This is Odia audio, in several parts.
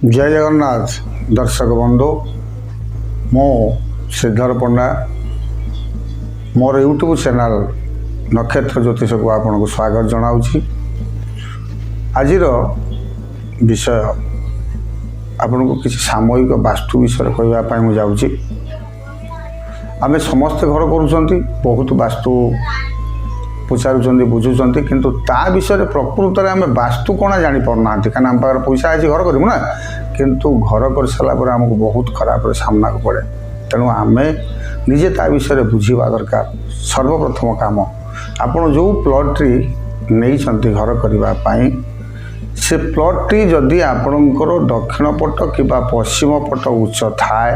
ଜୟ ଜଗନ୍ନାଥ ଦର୍ଶକ ବନ୍ଧୁ, ମୁଁ ଶ୍ରୀଧର ପଣ୍ଡା। ମୋର ୟୁଟ୍ୟୁବ୍ ଚ୍ୟାନେଲ୍ ନକ୍ଷତ୍ର ଜ୍ୟୋତିଷକୁ ଆପଣଙ୍କୁ ସ୍ୱାଗତ ଜଣାଉଛି। ଆଜିର ବିଷୟ ଆପଣଙ୍କୁ କିଛି ସାମୟିକ ବାସ୍ତୁ ବିଷୟରେ କହିବା ପାଇଁ ମୁଁ ଯାଉଛି। ଆମେ ସମସ୍ତେ ଘର କରୁଛନ୍ତି, ବହୁତ ବାସ୍ତୁ ପଚାରୁଛନ୍ତି, ବୁଝୁଛନ୍ତି, କିନ୍ତୁ ତା ବିଷୟରେ ପ୍ରକୃତରେ ଆମେ ବାସ୍ତୁ କ'ଣ ଜାଣିପାରୁନାହାନ୍ତି। କାରଣ ଆମ ପାଖରେ ପଇସା ଅଛି, ଘର କରିବୁ ନା, କିନ୍ତୁ ଘର କରିସାରିଲା ପରେ ଆମକୁ ବହୁତ ଖରାପରେ ସାମ୍ନାକୁ ପଡ଼େ। ତେଣୁ ଆମେ ନିଜେ ତା ବିଷୟରେ ବୁଝିବା ଦରକାର। ସର୍ବପ୍ରଥମ କାମ, ଆପଣ ଯେଉଁ ପ୍ଲଟ୍ଟି ନେଇଛନ୍ତି ଘର କରିବା ପାଇଁ, ସେ ପ୍ଲଟ୍ଟି ଯଦି ଆପଣଙ୍କର ଦକ୍ଷିଣ ପଟ କିମ୍ବା ପଶ୍ଚିମ ପଟ ଉଚ୍ଚ ଥାଏ,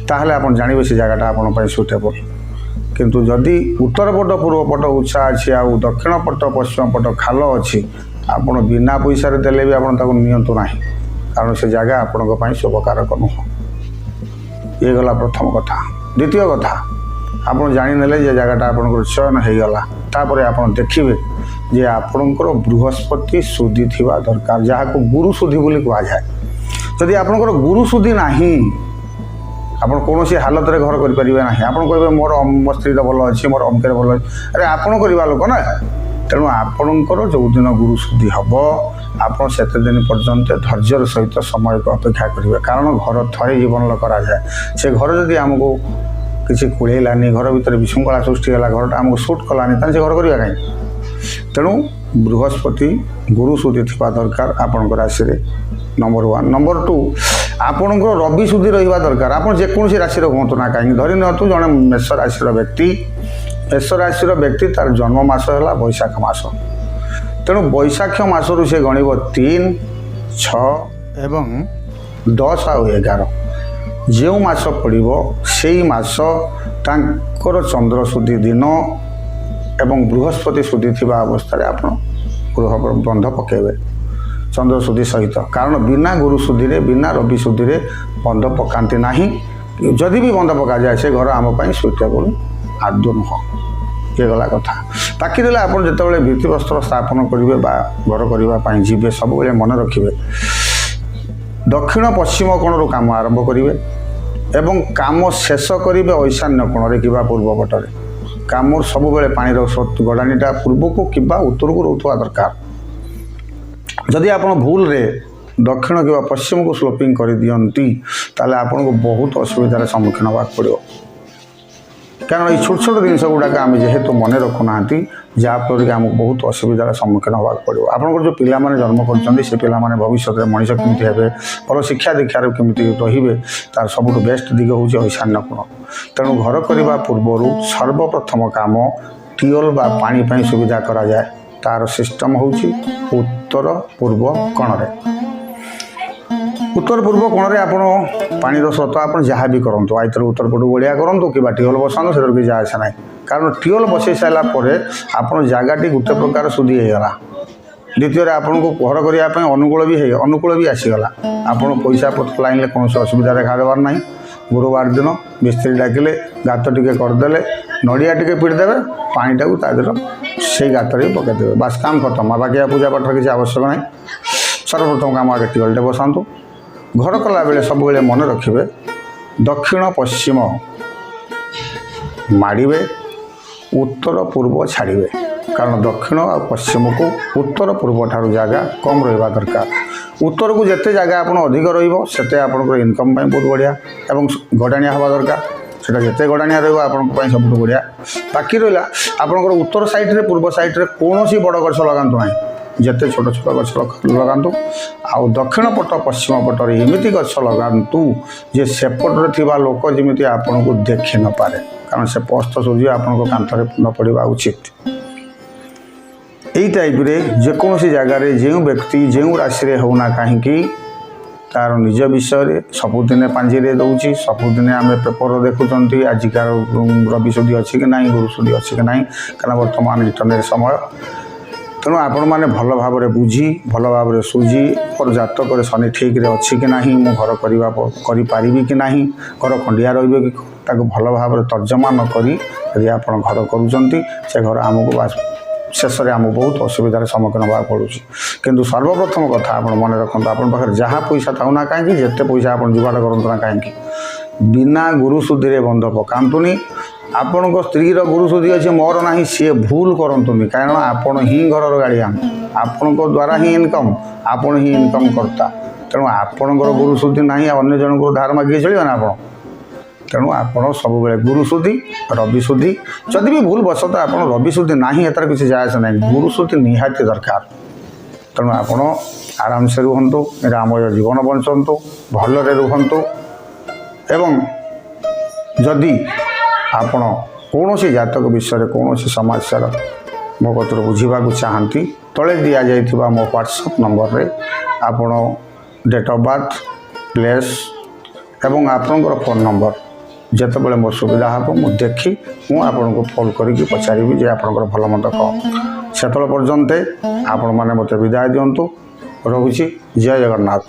ତାହେଲେ ଆପଣ ଜାଣିବେ ସେ ଜାଗାଟା ଆପଣଙ୍କ ପାଇଁ ସୁଇଟେବଲ୍। କିନ୍ତୁ ଯଦି ଉତ୍ତର ପଟ, ପୂର୍ବ ପଟ ଉଚ୍ଚା ଅଛି ଆଉ ଦକ୍ଷିଣ ପଟ, ପଶ୍ଚିମ ପଟ ଖାଲ ଅଛି, ଆପଣ ବିନା ପଇସାରେ ଦେଲେ ବି ଆପଣ ତାକୁ ନିଅନ୍ତୁ ନାହିଁ, କାରଣ ସେ ଜାଗା ଆପଣଙ୍କ ପାଇଁ ଶୁଭକାରକ ନୁହଁ। ଇଏ ଗଲା ପ୍ରଥମ କଥା। ଦ୍ୱିତୀୟ କଥା, ଆପଣ ଜାଣିନେଲେ ଯେ ଜାଗାଟା ଆପଣଙ୍କର ଚୟନ ହେଇଗଲା, ତାପରେ ଆପଣ ଦେଖିବେ ଯେ ଆପଣଙ୍କର ବୃହସ୍ପତି ଶୁଦ୍ଧି ଥିବା ଦରକାର, ଯାହାକୁ ଗୁରୁ ଶୁଦ୍ଧି ବୋଲି କୁହାଯାଏ। ଯଦି ଆପଣଙ୍କର ଗୁରୁ ଶୁଦ୍ଧି ନାହିଁ, ଆପଣ କୌଣସି ହାଲତରେ ଘର କରିପାରିବେ ନାହିଁ। ଆପଣ କହିବେ, ମୋର ମୋ ସ୍ତ୍ରୀର ଭଲ ଅଛି, ମୋର ଅମକେରେ ଭଲ ଅଛି। ଆରେ, ଆପଣ କରିବା ଲୋକ ନା। ତେଣୁ ଆପଣଙ୍କର ଯେଉଁଦିନ ଗୁରୁ ଶୁଦ୍ଧି ହେବ, ଆପଣ ସେତେ ଦିନ ପର୍ଯ୍ୟନ୍ତ ଧୈର୍ଯ୍ୟର ସହିତ ସମୟକୁ ଅପେକ୍ଷା କରିବେ। କାରଣ ଘର ଥରେ ଜୀବନରେ କରାଯାଏ। ସେ ଘର ଯଦି ଆମକୁ କିଛି କୁଳେଇଲାନି, ଘର ଭିତରେ ବିଶୃଙ୍ଖଳା ସୃଷ୍ଟି ହେଲା, ଘରଟା ଆମକୁ ସୁଟ୍ କଲାନି, ତାହେଲେ ସେ ଘର କରିବା କାହିଁକି? ତେଣୁ ବୃହସ୍ପତି ଗୁରୁ ଶୁଦ୍ଧି ଥିବା ଦରକାର ଆପଣଙ୍କ ରାଶିରେ, ନମ୍ବର ୱାନ୍। ନମ୍ବର ଟୁ, ଆପଣଙ୍କର ରବି ଶୁଦ୍ଧି ରହିବା ଦରକାର। ଆପଣ ଯେକୌଣସି ରାଶିର ହୁଅନ୍ତୁ ନା କାହିଁକି, ଧରି ନିଅନ୍ତୁ ଜଣେ ମେଷ ରାଶିର ବ୍ୟକ୍ତି। ମେଷ ରାଶିର ବ୍ୟକ୍ତି, ତାର ଜନ୍ମ ମାସ ହେଲା ବୈଶାଖ ମାସ। ତେଣୁ ବୈଶାଖ ମାସରୁ ସେ ଗଣିବ 3, 6 ଏବଂ 10 ଆଉ 11। ଯେଉଁ ମାସ ପଡ଼ିବ, ସେଇ ମାସ ତାଙ୍କର ଚନ୍ଦ୍ର ଶୁଦ୍ଧି ଦିନ ଏବଂ ବୃହସ୍ପତି ଶୁଦ୍ଧି ଥିବା ଅବସ୍ଥାରେ ଆପଣ ଗୃହ ବନ୍ଧ ପକାଇବେ ଚନ୍ଦ୍ର ଶୁଦ୍ଧି ସହିତ। କାରଣ ବିନା ଗୁରୁ ଶୁଦ୍ଧିରେ, ବିନା ରବି ଶୁଦ୍ଧିରେ ବନ୍ଧ ପକାନ୍ତି ନାହିଁ। ଯଦି ବି ବନ୍ଧ ପକାଯାଏ, ସେ ଘର ଆମ ପାଇଁ ସୁଇଟେବଲ୍ ଆଦୌ ନୁହଁ। ଇଏ ଗଲା କଥା। ବାକି ରହିଲା, ଆପଣ ଯେତେବେଳେ ଭିତ୍ତିପ୍ରସ୍ତର ସ୍ଥାପନ କରିବେ ବା ଘର କରିବା ପାଇଁ ଯିବେ, ସବୁବେଳେ ମନେ ରଖିବେ, ଦକ୍ଷିଣ ପଶ୍ଚିମ କୋଣରୁ କାମ ଆରମ୍ଭ କରିବେ ଏବଂ କାମ ଶେଷ କରିବେ ଐଶାନ୍ୟ କୋଣରେ କିମ୍ବା ପୂର୍ବ ପଟରେ। କାମ ସବୁବେଳେ ପାଣିର ସ୍ରୋତ ଗଡ଼ାଣିଟା ପୂର୍ବକୁ କିମ୍ବା ଉତ୍ତରକୁ ରହୁଥିବା ଦରକାର। ଯଦି ଆପଣ ଭୁଲରେ ଦକ୍ଷିଣ କିମ୍ବା ପଶ୍ଚିମକୁ ସ୍ଲୋପିଂ କରିଦିଅନ୍ତି, ତାହେଲେ ଆପଣଙ୍କୁ ବହୁତ ଅସୁବିଧାର ସମ୍ମୁଖୀନ ହେବାକୁ ପଡ଼ିବ। କାରଣ ଏଇ ଛୋଟ ଛୋଟ ଜିନିଷ ଗୁଡ଼ାକ ଆମେ ଯେହେତୁ ମନେ ରଖୁନାହାନ୍ତି, ଯାହାଫଳରେ କି ଆମକୁ ବହୁତ ଅସୁବିଧାର ସମ୍ମୁଖୀନ ହେବାକୁ ପଡ଼ିବ। ଆପଣଙ୍କର ଯେଉଁ ପିଲାମାନେ ଜନ୍ମ କରୁଛନ୍ତି, ସେ ପିଲାମାନେ ଭବିଷ୍ୟତରେ ମଣିଷ କେମିତି ହେବେ, ଭଲ ଶିକ୍ଷା ଦୀକ୍ଷାରେ କେମିତି ରହିବେ, ତାର ସବୁଠୁ ବେଷ୍ଟ ଦିଗ ହେଉଛି ଐଶାନ୍ୟ କୋଣ। ତେଣୁ ଘର କରିବା ପୂର୍ବରୁ ସର୍ବପ୍ରଥମ କାମ ଟିଅଲ ବା ପାଣି ପାଇଁ ସୁବିଧା କରାଯାଏ। ତାର ସିଷ୍ଟମ୍ ହେଉଛି ଉତ୍ତର ପୂର୍ବ କୋଣରେ। ଉତ୍ତର ପୂର୍ବ କୋଣରେ ଆପଣ ପାଣିର ସ୍ରୋତ, ଆପଣ ଯାହା ବି କରନ୍ତୁ, ଆଇଥର ଉତ୍ତର ପଟକୁ ଗଳିଆ କରନ୍ତୁ କିମ୍ବା ଟିଅଲ ବସାନ୍ତୁ, ସେଥିରେ କିଛି ଯାଏ ଆସେ ନାହିଁ। କାରଣ ଟିଅଲ ବସାଇ ସାରିଲା ପରେ ଆପଣ ଜାଗାଟି ଗୋଟେ ପ୍ରକାର ଶୁଦ୍ଧି ହେଇଗଲା। ଦ୍ୱିତୀୟରେ, ଆପଣଙ୍କୁ ଘର କରିବା ପାଇଁ ଅନୁକୂଳ ବି ଆସିଗଲା। ଆପଣ ପଇସା ପତ୍ର ଲାଇନ୍ରେ କୌଣସି ଅସୁବିଧା ଦେଖା ଦେବାର ନାହିଁ। ଗୁରୁବାର ଦିନ ମିସ୍ତ୍ରୀ ଡାକିଲେ, ଗାତ ଟିକେ କରିଦେଲେ, ନଡ଼ିଆ ଟିକେ ପିଟି ଦେବେ, ପାଣିଟାକୁ ତା ଦେହରେ ସେଇ ଗାତରେ ବି ପକାଇଦେବେ, ବାସ୍, କାମ ଖତମ। ଆଉ ବାକି ଆଉ ପୂଜା ପାଠର କିଛି ଆବଶ୍ୟକ ନାହିଁ। ସର୍ବପ୍ରଥମ କାମ ଆଗେ ଟିଅଲଟେ ବସାନ୍ତୁ। ଘର କଲାବେଳେ ସବୁବେଳେ ମନେ ରଖିବେ, ଦକ୍ଷିଣ ପଶ୍ଚିମ ମାଡ଼ିବେ, ଉତ୍ତର ପୂର୍ବ ଛାଡ଼ିବେ। କାରଣ ଦକ୍ଷିଣ ଆଉ ପଶ୍ଚିମକୁ ଉତ୍ତର ପୂର୍ବ ଠାରୁ ଜାଗା କମ୍ ରହିବା ଦରକାର। ଉତ୍ତରକୁ ଯେତେ ଜାଗା ଆପଣ ଅଧିକ ରହିବ, ସେତେ ଆପଣଙ୍କର ଇନକମ୍ ପାଇଁ ବହୁତ ବଢ଼ିଆ ଏବଂ ଗଡ଼ାଣିଆ ହେବା ଦରକାର। ସେଇଟା ଯେତେ ଗଡ଼ାଣିଆ ରହିବ, ଆପଣଙ୍କ ପାଇଁ ସବୁଠୁ ବଢ଼ିଆ। ବାକି ରହିଲା, ଆପଣଙ୍କର ଉତ୍ତର ସାଇଡ଼୍ରେ, ପୂର୍ବ ସାଇଡ଼୍ରେ କୌଣସି ବଡ଼ ଗଛ ଲଗାନ୍ତୁ ନାହିଁ। ଯେତେ ଛୋଟ ଛୋଟ ଗଛ ଲଗାନ୍ତୁ ଆଉ ଦକ୍ଷିଣ ପଟ, ପଶ୍ଚିମ ପଟରେ ଏମିତି ଗଛ ଲଗାନ୍ତୁ ଯେ ସେପଟରେ ଥିବା ଲୋକ ଯେମିତି ଆପଣଙ୍କୁ ଦେଖି ନପାରେ। କାରଣ ସେ ଅସ୍ତ ସୂର୍ଯ୍ୟ ଆପଣଙ୍କ କାନ୍ଥରେ ନ ପଡ଼ିବା ଉଚିତ। ଏଇ ଟାଇପ୍ରେ ଯେକୌଣସି ଜାଗାରେ ଯେଉଁ ବ୍ୟକ୍ତି ଯେଉଁ ରାଶିରେ ହେଉନା କାହିଁକି, ତାର ନିଜ ବିଷୟରେ ସବୁଦିନେ ପାଞ୍ଜିରେ ଦେଉଛି, ସବୁଦିନେ ଆମେ ପେପର ଦେଖୁଛନ୍ତି, ଆଜିକାର ରବି ଶୁଦ୍ଧି ଅଛି କି ନାହିଁ, ଗୁରୁ ଶୁଦ୍ଧି ଅଛି କି ନାହିଁ। କାରଣ ବର୍ତ୍ତମାନ ଇଣ୍ଟରନେଟ୍ ସମୟ। ତେଣୁ ଆପଣମାନେ ଭଲ ଭାବରେ ବୁଝି, ଭଲ ଭାବରେ ସୁଝି, ମୋର ଜାତକରେ ଶନି ଠିକ୍ରେ ଅଛି କି ନାହିଁ, ମୁଁ ଘର କରିପାରିବି କି ନାହିଁ, ଘର ଖଣ୍ଡିଆ ରହିବ କି, ତାକୁ ଭଲ ଭାବରେ ତର୍ଜମା ନ କରି ଯଦି ଆପଣ ଘର କରୁଛନ୍ତି, ସେ ଘର ଆମକୁ ଶେଷରେ ଆମକୁ ବହୁତ ଅସୁବିଧାର ସମ୍ମୁଖୀନ ହେବାକୁ ପଡ଼ୁଛି। କିନ୍ତୁ ସର୍ବପ୍ରଥମ କଥା ଆପଣ ମନେ ରଖନ୍ତୁ, ଆପଣଙ୍କ ପାଖରେ ଯାହା ପଇସା ଥାଉ ନା କାହିଁକି, ଯେତେ ପଇସା ଆପଣ ଯୋଗାଡ଼ କରନ୍ତୁ ନା କାହିଁକି, ବିନା ଗୁରୁଶୁଦ୍ଧିରେ ବନ୍ଧ ପକାନ୍ତୁନି। ଆପଣଙ୍କ ସ୍ତ୍ରୀର ଗୁରୁଶୁଦ୍ଧି ଅଛି, ମୋର ନାହିଁ, ସିଏ ଭୁଲ କରନ୍ତୁନି। କାରଣ ଆପଣ ହିଁ ଘରର ଗାର୍ଡ଼ିଆନ୍, ଆପଣଙ୍କ ଦ୍ୱାରା ହିଁ ଇନକମ୍, ଆପଣ ହିଁ ଇନକମ୍ କର୍ତ୍ତା। ତେଣୁ ଆପଣଙ୍କର ଗୁରୁଶୁଦ୍ଧି ନାହିଁ ଆଉ ଅନ୍ୟ ଜଣଙ୍କର ଧାର ମାଗିକି ଚଳିବେ ନା ଆପଣ? ତେଣୁ ଆପଣ ସବୁବେଳେ ଗୁରୁଶୁଦ୍ଧି, ରବି ଶୁଦ୍ଧି, ଯଦି ବି ଭୁଲ ବଶତଃ ଆପଣ ରବି ଶୁଦ୍ଧି ନାହିଁ, ଏଥିରେ କିଛି ଯାଏ ଆସେ ନାହିଁ, ଗୁରୁଶୁଦ୍ଧି ନିହାତି ଦରକାର। ତେଣୁ ଆପଣ ଆରାମସେ ରୁହନ୍ତୁ, ନିରାମୟ ଜୀବନ ବଞ୍ଚନ୍ତୁ, ଭଲରେ ରୁହନ୍ତୁ। ଏବଂ ଯଦି ଆପଣ କୌଣସି ଜାତକ ବିଷୟରେ କୌଣସି ସମାଚାର ମୋ କତିରୁ ବୁଝିବାକୁ ଚାହାନ୍ତି, ତଳେ ଦିଆଯାଇଥିବା ମୋ ହ୍ୱାଟ୍ସଆପ୍ ନମ୍ବରରେ ଆପଣ ଡେଟ୍ ଅଫ୍ ବାର୍ଥ, ପ୍ଲେସ୍ ଏବଂ ଆପଣଙ୍କର ଫୋନ୍ ନମ୍ବର, ଯେତେବେଳେ ମୋର ସୁବିଧା ହେବ, ମୁଁ ଦେଖି ମୁଁ ଆପଣଙ୍କୁ ଫୋନ୍ କରିକି ପଚାରିବି ଯେ ଆପଣଙ୍କର ଭଲ ମନ୍ଦ କ'ଣ। ସେତେବେଳେ ପର୍ଯ୍ୟନ୍ତ ଆପଣମାନେ ମୋତେ ବିଦାୟ ଦିଅନ୍ତୁ। ରହୁଛି, ଜୟ ଜଗନ୍ନାଥ।